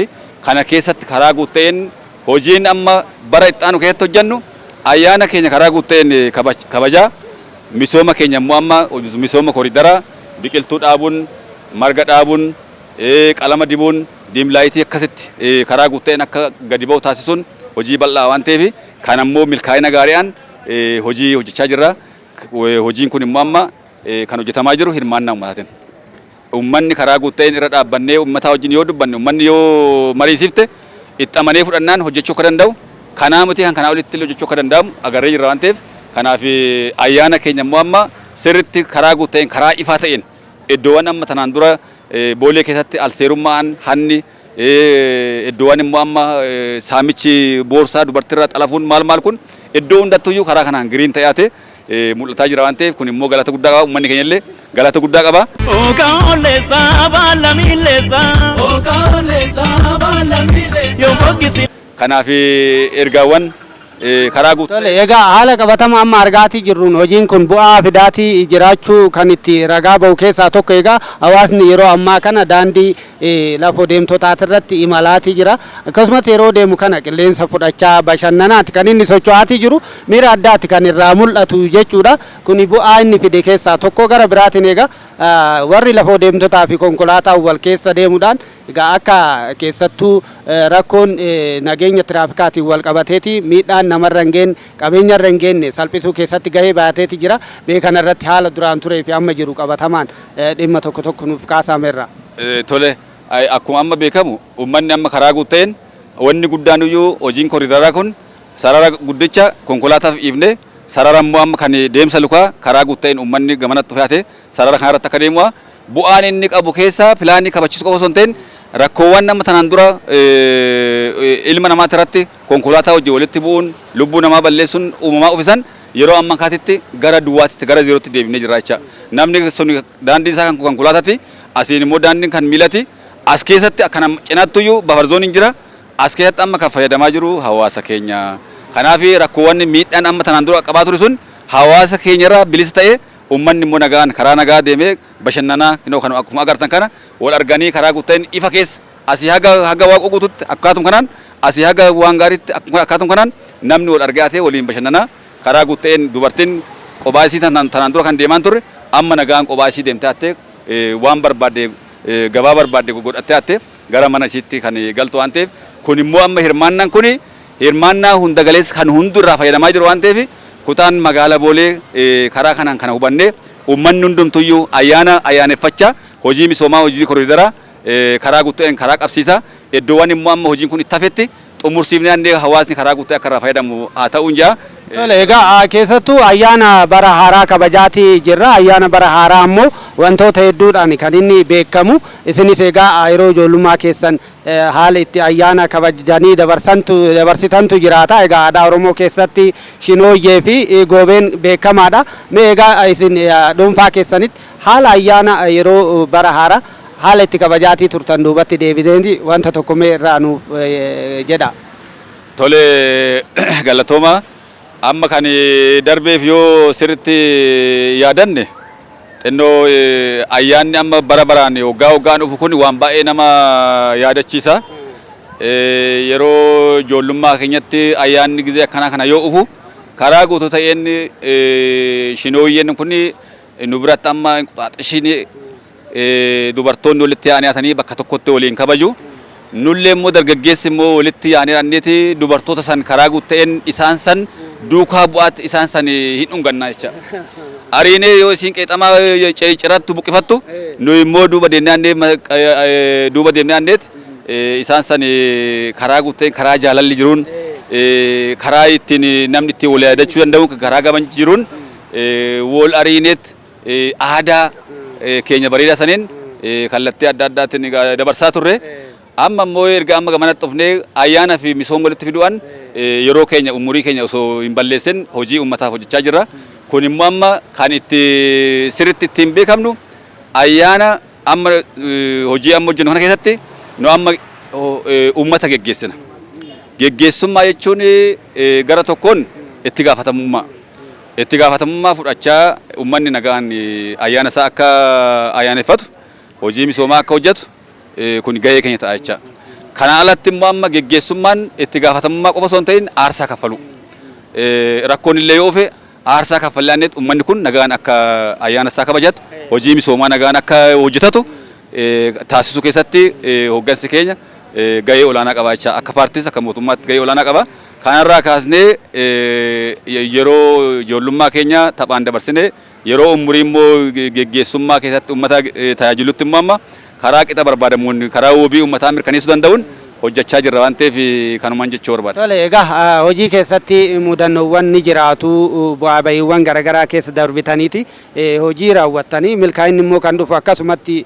Speaker 2: kana keessatti karaa guutuu hojiin amma bara itti aanu keessatti hojjennu ayyaana keenya karaa guutuu kabajaa, misooma keenya immoo amma misooma koriidaraa biqiltuu dhaabuun, marga dhaabuun, qalama dibuun, dim light akkasitti karaa guutuu akka gadi ba'u taasisuun hojii bal'aa waan ta'eef, kan ammoo milkaa'ina gaariidhaan hojii hojjechaa jirra. Hojiin kun immoo amma kan hojjetamaa jiru hirmaannaa uummataatiin. Uummanni karaa guutuu irra dhaabbannee uummataa wajjin yoo dubbanne, uummanni yoo mariisifte itti amanee fudhannaan hojjechuu akka danda'u, kanaa miti kan kanaa olitti illee hojjechuu akka danda'amu agarree jirra waan ta'eef, kanaaf ayyaana keenya immoo amma sirriitti karaa guutuu karaa ifaa ta'een iddoowwan amma tanaan dura Boolee keessatti alseerummaan hanni, iddoowwan immoo amma saamichi boorsaa dubartiirraa xalafuun maal maal kun iddoo hundattuyyuu karaa kanaan green ta'ee mul'ataa jira waan ta'eef, kun immoo galata guddaa qaba, uummanni keenya illee galata guddaa qaba.
Speaker 3: Okaolesa balamilesa. Okaolesa balamilesa. Yo fogisi.
Speaker 2: Kanaaf ergaawwan karaa guutuu.
Speaker 1: Tole, egaa haala qabatama amma argaatii jirruun hojiin kun bu'aa fidaatii jiraachuu kan itti ragaa ba'u keessaa tokko egaa hawaasni yeroo ammaa kana daandii lafoo deemtotaati irratti imalaatii jira. Akkasumas yeroo deemu kana qilleensa fudhachaa bashannanaati kan inni socho'aatii jiru, miira addaati kan irraa mul'atu jechuudha. Kuni bu'aa inni fide keessaa tokko. Gara biraatiin egaa warri lafoo deemtotaa fi konkolaataa wal keessa deemuudhaan egaa akka keessattuu rakkoon nageenya tiraafikaatiin wal qabateeti miidhaan namarra hin geenye, qabeenyarra hin geenye salphisuu keessatti gahee baateeti jira. Mee kanarratti haala duraan turee fi amma jiru qabatamaan dhimma tokko tokko nuuf kaasameerra.
Speaker 2: Tole, akkuma amma beekamu uummanni amma karaa guuteen wanni guddaan iyyuu hojiin koriidaraa kun sarara guddicha konkolaataaf dhiifne, sarara immoo amma kan deemsa lukaa karaa guuteen uummanni gamanatti fe'ate sarara kanarratti akka deemu bu'aan inni qabu keessaa pilaanii kabachiisuu qofa osoo hin ta'in rakkoowwan nama tanaan dura ilma namaati irratti konkolaataa wajjin walitti bu'uun lubbuu namaa balleessuun uumamaa ufisan yeroo ammaa kaatitti gara duwwaatitti, gara zeerootti deebinee jirra jecha. Namni sun daandiin isaa kan konkolaataati, asiin immoo daandiin kan miilati. As keessatti akkana cinattuyyuu buffer zoneiin jira. As keessatti amma kan fayyadamaa jiru hawaasa keenya. Kanaaf rakkoowwan miidhaan amma tanaan dura qabaa ture sun hawaasa keenyarraa bilisa ta'ee Uummanni immoo nagaan karaa nagaa deemee bashannanaa kinoo kan akkuma agartan kana wal arganii karaa guuteen ifa keessa asii haga Waaqa guututti akkaatuma kanaan, asii haga waan gaariitti akkaatuma kanaan namni wal argaatee waliin bashannanaa karaa guuteen, dubartiin qophaa isii tanaan dura kan deemaan turre amma nagaan qophaa isii deemtee hattee waan barbaadde, gabaa barbaadde godhattee hattee gara mana isiitti kan galtu waan ta'eef, kun immoo amma hirmaannaan kun hirmaannaa hunda galeessa kan hundu irraa fayyadamaa jiru waan ta'eef, kutaan magaalaa Boolee karaa kanaan kana hubannee uummanni hundumtuyyuu ayyaana ayyaaneffachaa hojii misoomaa, hojii koriidaraa karaa guuteen karaa qabsiisaa, iddoowwan immoo amma hojiin kun itti hafetti xumursiifnee annee hawaasni karaa guutuu akka irraa fayyadamu haa ta'uun jaa.
Speaker 1: Tole, egaa keessattuu ayyaana bara haaraa kabajaatii jirra. Ayyaana bara haaraa ammoo wantoota hedduudhaan kan inni beekamu. Isinis egaa yeroo ijoollummaa keessan haala itti ayyaana kabajanii dabarsitantu jiraata. Egaa aadaa Oromoo keessatti shinooyyee fi goobeen beekamaadha. Mee egaa isin dhuunfaa keessanitti haala ayyaana yeroo bara haaraa haala itti kabajaatii turtan duubatti deebitee wanta tokko mee irraa nuuf jedha.
Speaker 2: Tole, galatooma. Amma kan darbeef yoo sirritti yaadanne, xinnoo ayyaanni amma bara baraan waggaa waggaan dhufu kun waan baay'ee nama yaadachiisa. Yeroo ijoollummaa keenyatti ayyaanni gizee akkanaa kana yoo dhufu karaa guutuu ta'een shinooyyeen kun nu biratti amma inquxaaxishiin dubartoonni walitti yaa'anii bakka tokkotti waliin kabaju. Nullee immoo dargaggeessi immoo walitti yaa'anii anneeti dubartoota san karaa guutuu isaan san duukaa bu'aatti isaan san hin dhungannaa jecha. Ariinee yoo isiin qeexamaa cirattu buqqifattu, nu immoo duuba deemnee anneet isaan san karaa guutuu karaa jaalalli jiruun, karaa ittiin namni ittiin wal yaadachuu danda'u, karaa gaban jiruun wal ariineet aadaa keenya bareedaa saniin kallattii adda addaatiin dabarsaa turre. Amma immoo erga amma gamanatti dhufnee ayyaana fi misooma walitti fiduudhaan yeroo keenya, umurii keenya osoo hin balleessin hojii uummataaf hojjechaa jirra. Kun immoo amma kan itti sirriitti ittiin beekamnu ayyaana amma hojii amma hojjennu kana keessatti nu amma uummata geggeessina. Geggeessummaa jechuun gara tokkoon itti gaafatamummaa. Itti gaafatamummaa fudhachaa uummanni nagaan ayyaana isaa akka ayyaaneffatu, hojii misoomaa akka hojjetu kun gahee keenya ta'a jecha. Kana alatti immoo amma geggeessummaan itti gaafatamummaa qofa osoo hin ta'in aarsaa kaffalu. Rakkoon illee yoo dhufe aarsaa kaffallee uummanni kun nagaan akka ayyaana isaa kabajatu, hojii misoomaa nagaan akka hojjetatu taasisuu keessatti hooggansi keenya gahee olaanaa qaba jecha. Akka paartiis akka mootummaatti gahee olaanaa qaba. Kanarraa kaasnee yeroo ijoollummaa keenya taphaan dabarsine, yeroo umurii immoo geggeessummaa keessatti uummata tajaajilutti immoo amma karaa qixa barbaadamuun, karaa wabii uummataa mirkaneessuu danda'uun hojjechaa jirra waan ta'eef kanumaan jechuu barbaada.
Speaker 1: Tole, egaa hojii keessatti mudannoowwan ni jiraatu, bu'aa bahiiwwan garaagaraa keessa darbitaniiti hojii raawwattanii. Milkaa'inni immoo kan dhufu akkasumatti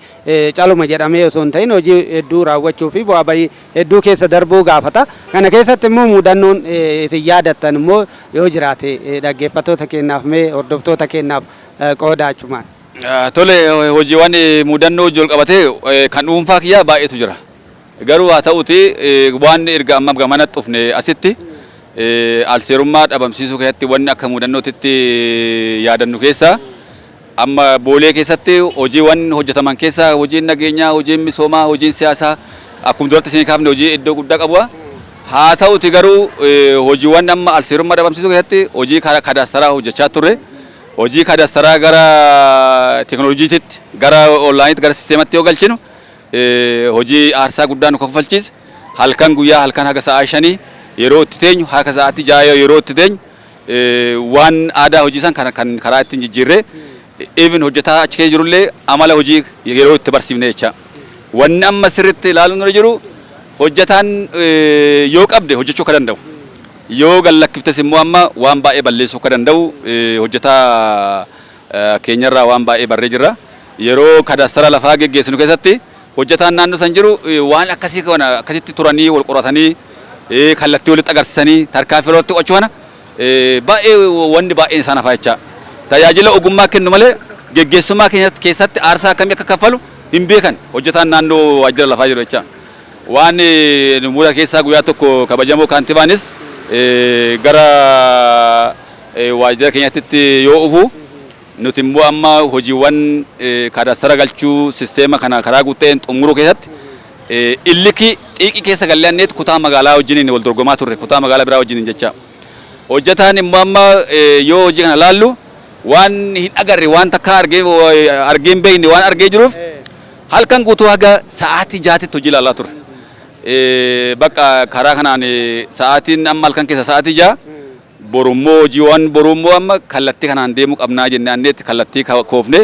Speaker 1: caluma jedhamee osoo hin ta'in hojii hedduu raawwachuu fi bu'aa bahii hedduu keessa darbuu gaafata. Kana keessatti immoo mudannoon isin yaadattan immoo yoo jiraate dhaggeeffattoota keenyaaf, mee hordoftoota keenyaaf qooda achumaan.
Speaker 2: Tole, hojiiwwan mudannoo hojii ol qabatee kan dhuunfaa kiyyaa baay'eetu jira. Garuu haa ta'uti waan erga amma gamanatti dhufne asitti alseerummaa dhabamsiisuu keessatti wanni akka mudannootitti yaadannu keessaa, amma Boolee keessatti hojiiwwan hojjetaman keessaa hojiin nageenyaa, hojiin misoomaa, hojiin siyaasaa akkuma duratti isin kaafne hojii iddoo guddaa qabu. Haa ta'uti garuu hojiiwwan amma alseerummaa dhabamsiisuu keessatti hojii kadaastaraa hojjechaa turre. Hojii kadaastaraa gara teekinooloojiitti, gara onlaayiniitti, gara sisteematti yoo galchinu hojii aarsaa guddaa nu kaffalchiise. Halkan guyyaa, halkan haga sa'aa 5 yeroo itti teenyu, haga sa'aatii 6 yeroo itti teenyu, waan aadaa hojii san kan karaa ittiin jijjiirree even hojjetaa achi keessa jirullee amala hojii yeroo itti barsiifne jecha. Wanni amma sirriitti ilaaluun irra jiru, hojjetaan yoo qabde hojjechuu akka danda'u, yoo gallakkiftes immoo amma waan baay'ee balleessuu akka danda'u hojjetaa keenyarraa waan baay'ee barree jirra. Yeroo kadaastara lafaa geggeessinu keessatti hojjetaan naannoo san jiru waan akkasii kana akkasitti turanii wal qoratanii, kallattii walitti agarsiisanii tarkaanfii irratti qo'achuu kana baay'ee wanni baay'een isaan hafaa jecha. Tajaajila ogummaa kennu malee geggeessummaa keessatti aarsaa akkamii akka kaffalu hin beekan hojjetaan naannoo waajjira lafaa jiru jecha. Waan muda keessaa guyyaa tokko kabajamoo kaantibaanis gara waajjira keenyatti yoo dhufu Nuti immoo amma hojiiwwan kaadaastara galchuu sisteema kana karaa guuteen xumuruu keessatti illikii xiiqii keessa gallee kutaa magaalaa wajjiniin wal dorgomaa turre, kutaa magaalaa biraa wajjiniin jecha. Hojjetaan immoo amma yoo hojii kana laallu waan hin agarre, waan takka argee argee hin beekne waan argee jiruuf, halkan guutuu haga sa'aatii 6tti hojii ilaalaa turre. Bakka karaa kanaan sa'aatiin amma halkan keessa sa'aatii 6, borummoo hojiiwwan borummoo amma kallattii kanaan deemuu qabnaa jennee anneetti kallattii koofne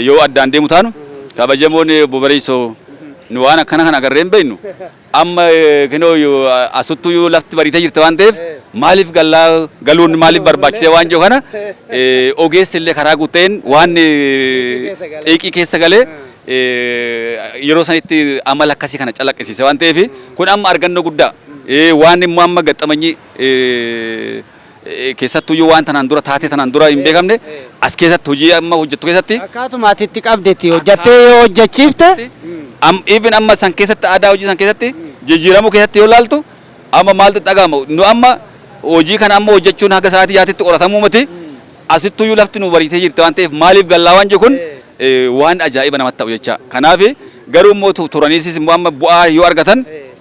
Speaker 2: yoo addaan deemu taanu, kabajamoon obbo Bariisoo, nu waan akkana kana agarree hin beeknu, amma kinoo asuttuu lafti bariitee jirti waan ta'eef, maaliif gallaa galuun maaliif barbaachisee waan jiru kana ogeessi illee karaa guuteen waan xiiqii keessa galee yeroo sanitti amala akkasii kana calaqqisiise waan ta'eef, kun amma argannoo guddaa waan immoo amma gaxxamanyii keessattuyyuu waan tanaan dura taatee tanaan dura hin beekamne as keessatti hojii amma hojjettu keessatti.
Speaker 1: Akkaatuma ati itti qabdetti hojjattee yoo hojjechiifte.
Speaker 2: Even amma san keessatti aadaa hojii san keessatti jijjiiramuu keessatti yoo laaltu, amma maaltu dhaga'ama? Nu amma hojii kana amma hojjechuun haga sa'aatii 6tti qoratamuu miti, asittuyyuu lafti nu bariitee jirti waan ta'eef, maaliif gallaa waan jiru kun waan ajaa'iba namatti ta'u jecha. Kanaaf garuu immoo turaniisis immoo amma bu'aa yoo argatan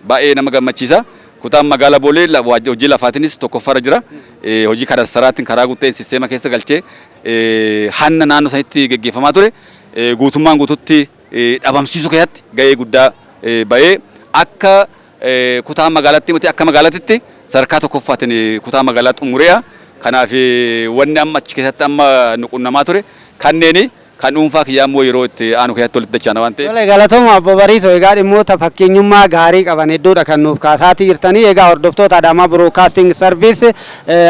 Speaker 2: baay'ee nama gammachiisa. Kutaan magaalaa Boolee hojii lafaatiinis tokkoffaarra jira. Hojii kadastaraatiin karaa guuteen sisteema keessa galchee hanna naannoo sanitti geggeeffamaa ture guutummaan guututti dhabamsiisuu keessatti gahee guddaa bahee, akka kutaa magaalaatti miti, akka magaalaatti sadarkaa tokkoffaatiin kutaa magaalaa xumureera. Kanaaf wanni amma achi keessatti amma nu qunnamaa ture kanneeni kan dhuunfaa kiyyaa immoo yeroo itti aanu keessatti walitti dachaana waan ta'eef.
Speaker 1: Tole, galatooma obbo Bariisoo. Egaa dhimmoota fakkeenyummaa gaarii qaban hedduudha kan nuuf kaasaatii jirtanii. Egaa hordoftoota Adaamaa Broadcasting Service,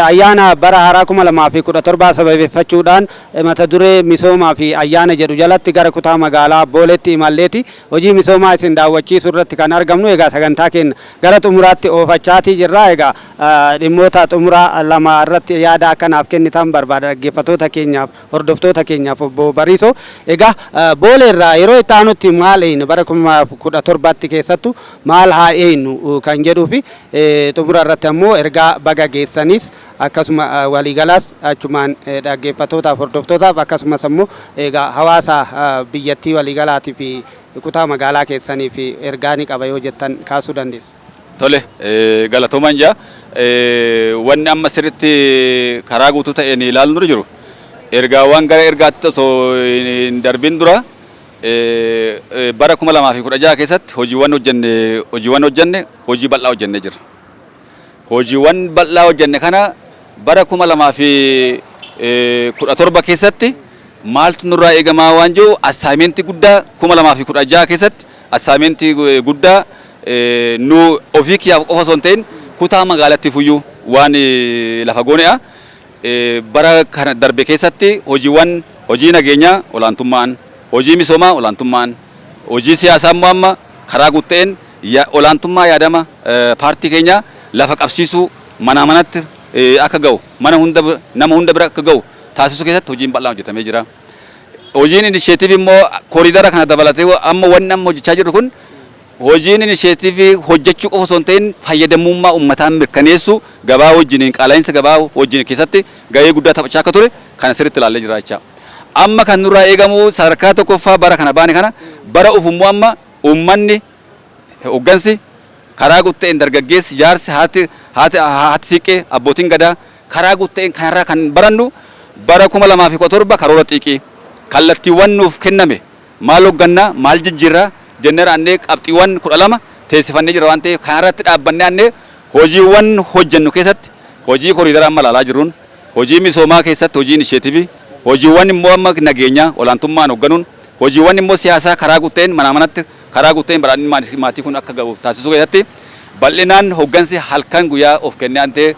Speaker 1: ayyaana bara haaraa 2017 sababeeffachuudhaan mata duree misoomaa fi ayyaana jedhu jalatti gara kutaa magaalaa Booleetti imalleeti hojii misoomaa isin daawwachiisuu irratti kan argamnu. Egaa sagantaa keenya gara xumuraatti oofachaatii jirra. Egaa dhimmoota xumuraa lama irratti yaada akkanaaf kennitan barbaada dhaggeeffattoota keenyaaf, hordoftoota keenyaaf, obbo Bariisoo. Egaa Boolee irraa yeroo itti aanutti maal eeynu, bara 2017tti keessattu maal haa eeynu kan jedhuu fi xumura irratti ammoo ergaa baga geessanis akkasuma waliigalaas achumaan dhaggeeffattootaaf, hordoftootaaf, akkasumas ammoo egaa hawaasa biyyattii waliigalaatii fi kutaa magaalaa keessanii fi ergaa ni qaba yoo jettan kaasuu dandeessu.
Speaker 2: Tole, galatoomaan jaa. Wanni amma sirriitti karaa guutuu ta'een ilaalu nurra jiru, ergaawwan gara ergaatti osoo hin darbin dura, bara 2016 keessatti hojiiwwan hojjenne hojii bal'aa hojjennee jirra. Hojiiwwan bal'aa hojjenne kana bara 2017 keessatti maaltu nurraa eegamaa waan jiru, assignmentii guddaa 2016 keessatti assignmentii guddaa nu ofii kiyyaaf qofa osoo hin ta'in kutaa magaalattiif iyyuu waan lafa goone'a. Bara kana darbe keessatti hojiiwwan hojii nageenyaa olaantummaan, hojii misoomaa olaantummaan, hojii siyaasaa immoo amma karaa guutta'een olaantummaa yaadama paartii keenyaa lafa qabsiisuu, manaa manatti akka ga'u, mana hunda, nama hunda bira akka ga'u taasisuu keessatti hojiin bal'aan hojjetamee jira. Hojiin initiative immoo kooriidara kana dabalatee amma wanni amma hojjechaa jirru kun, hojiin initiative hojjechuu qofa osoo hin ta'in fayyadamummaa uummataa mirkaneessu, gabaa wajjiniin, qaala'insa gabaa wajjin keessatti gahee guddaa taphachaa akka ture kana sirriitti ilaallee jira jecha. Amma kan nurraa eegamu sadarkaa tokkoffaa bara kana baane kana, bara ufummoo amma uummanni, hoggansi karaa guutuu, dargaggeessi, jaarsi, haati siiqqee, abbootiin gadaa karaa guutuu kanarraa kan barannu, bara 2017 karoora xiiqii kallattiiwwan nuuf kenname maal hoggannaa, maal jijjiirraa jennee raannee qabxiiwwan 12 teessifannee jira waan ta'eef, kanarratti dhaabbannee annee hojiiwwan hojjennu keessatti hojii koriidara amma ilaalaa jirruun, hojii misoomaa keessatti, hojii initiative, hojiiwwan immoo amma nageenyaa olaantummaan hoogganuun, hojiiwwan immoo siyaasaa karaa guuteen manaa manatti karaa guuteen badhaadhinni maatii kun akka ga'u taasisuu keessatti bal'inaan hoggansi halkan guyyaa of kennee aantee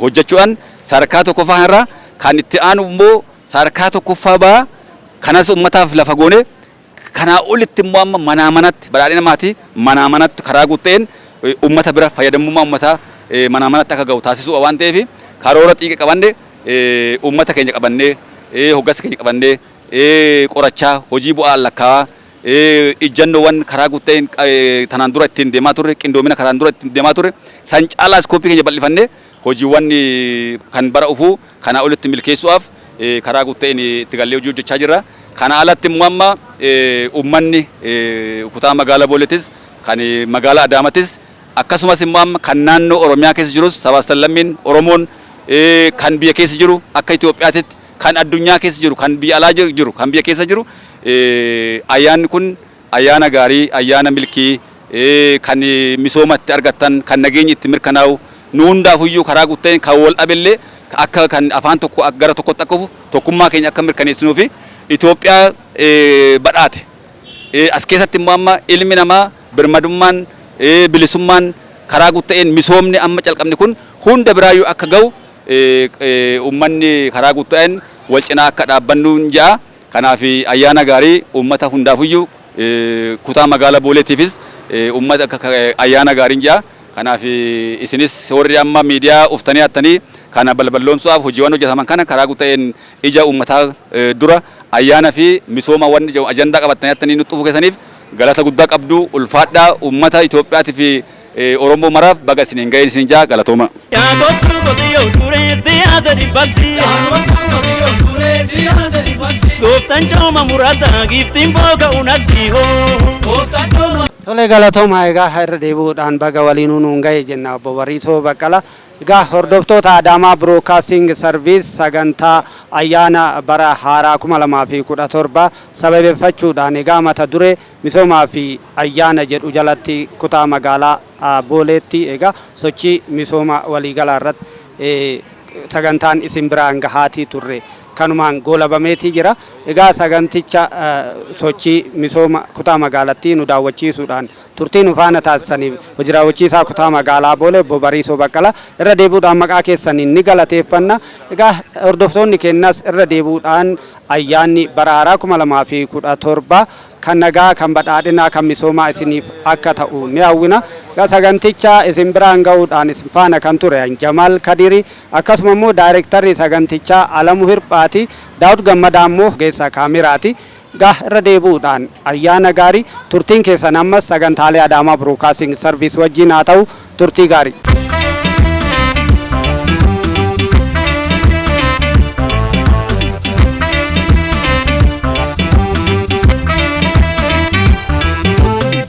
Speaker 2: hojjechuudhaan sadarkaa tokkoffaa irraa kan itti aanu immoo sadarkaa tokkoffaa ba'a. Kanas ummataaf lafa goone, kanaa olitti immoo amma manaa manatti badhaadhina maatii manaa manatti karaa guuteen ummata bira, fayyadamummaa ummataa manaa manatti akka ga'u taasisuu waan ta'eef, karoora xiiqii qabanne, ummata keenya qabannee, hoggansa keenya qabannee, qorachaa, hojii bu'aa lakkaa'aa, ijjannoowwan karaa guuteen tanaan dura ittiin deemaa turre, qindoomina karaan dura ittiin deemaa turre san caalaa scope keenya bal'ifannee hojiiwwan kan bara ufuu kanaa olitti milkeessuudhaaf karaa guutuu itti gallee hojii hojjechaa jirra. Kana alatti immoo amma uummanni kutaa magaalaa Booleetis kan magaalaa Adaamatis akkasumas immoo amma kan naannoo Oromiyaa keessa jirus sabaaf sablammiin Oromoon kan biyya keessa jiru akka Itoophiyaatitti kan addunyaa keessa jiru kan biyya alaa jiru kan biyya keessa jiru ayyaanni kun ayyaana gaarii, ayyaana milkii, kan misoomatti argattan, kan nageenyi itti mirkanaa'u, nu hundaafuyyuu karaa guutuu kan wal dhabellee akka kan afaan tokko gara tokkotti akka dhufu tokkummaa keenya akka mirkaneessinuu fi Itoophiyaa badhaate. As keessatti immoo amma ilmi namaa birmadummaan, bilisummaan karaa guutuu misoomni amma calqabni kun hunda biraayyuu akka ga'u uummanni karaa guutuu wal cinaa akka dhaabbannu ja'a. Kanaaf ayyaana gaarii uummata hundaafuyyuu kutaa magaalaa Booleetiifis uummata ayyaana gaariin ja'a. Kanaaf isinis warri amma miidiyaa uftanii hattanii kana balballoomsuudhaaf hojiiwwan hojjetaman kana karaa guutuu ija uummataa dura ayyaana fi misooma wanni ajandaa qabatanii hattanii nutti dhufuu keessaniif galata guddaa qabdu. Ulfaadhaa uummata Itoophiyaatii fi Oromoo maraaf baga isiniin ga'een isin ja'a, galatooma.
Speaker 3: Yaa kottu qotiyyoo duree siyaasa dhibbatti. Gooftaan cooma murata giiftiin booka unatti hoo.
Speaker 1: Tole, galatooma. Egaa irra deebi'uudhaan baga waliinuu nuun ga'e jenna, obbo Bariisoo Baqqala. Egaa hordoftoota Adaamaa Broadcasting Service, sagantaa ayyaana bara haaraa 2017 sababeeffachuudhaan egaa mata duree misoomaa fi ayyaana jedhu jalatti kutaa magaalaa Booleetti egaa sochii misooma waliigalaa irratti sagantaan isin biraan gahaatii turre kanumaan goolabameetii jira. Egaa saganticha sochii misooma kutaa magaalattii nu daawwachiisuudhaan turtii nu faana taasisaniif hojii raawwachiisaa kutaa magaalaa Boolee obbo Bariisoo Baqqalaa irra deebi'uudhaan maqaa keessaniin ni galateeffanna. Egaa hordoftoonni keenyas irra deebi'uudhaan ayyaanni bara haaraa 2017 kan nagaa, kan badhaadhinaa, kan misoomaa isiniif akka ta'u ni hawwina. Egaa saganticha isin biraan ga'uudhaan isin faana kan ture Jamaal Kadiri, akkasuma immoo daayirektarri sagantichaa Alamuu Hirphaati, Daawud Gammadaa immoo geessa kaameraati. Egaa irra deebi'uudhaan ayyaana gaarii, turtiin keessan ammas sagantaalee Adaamaa Broadcasting Service wajjin haa ta'u, turtii gaarii.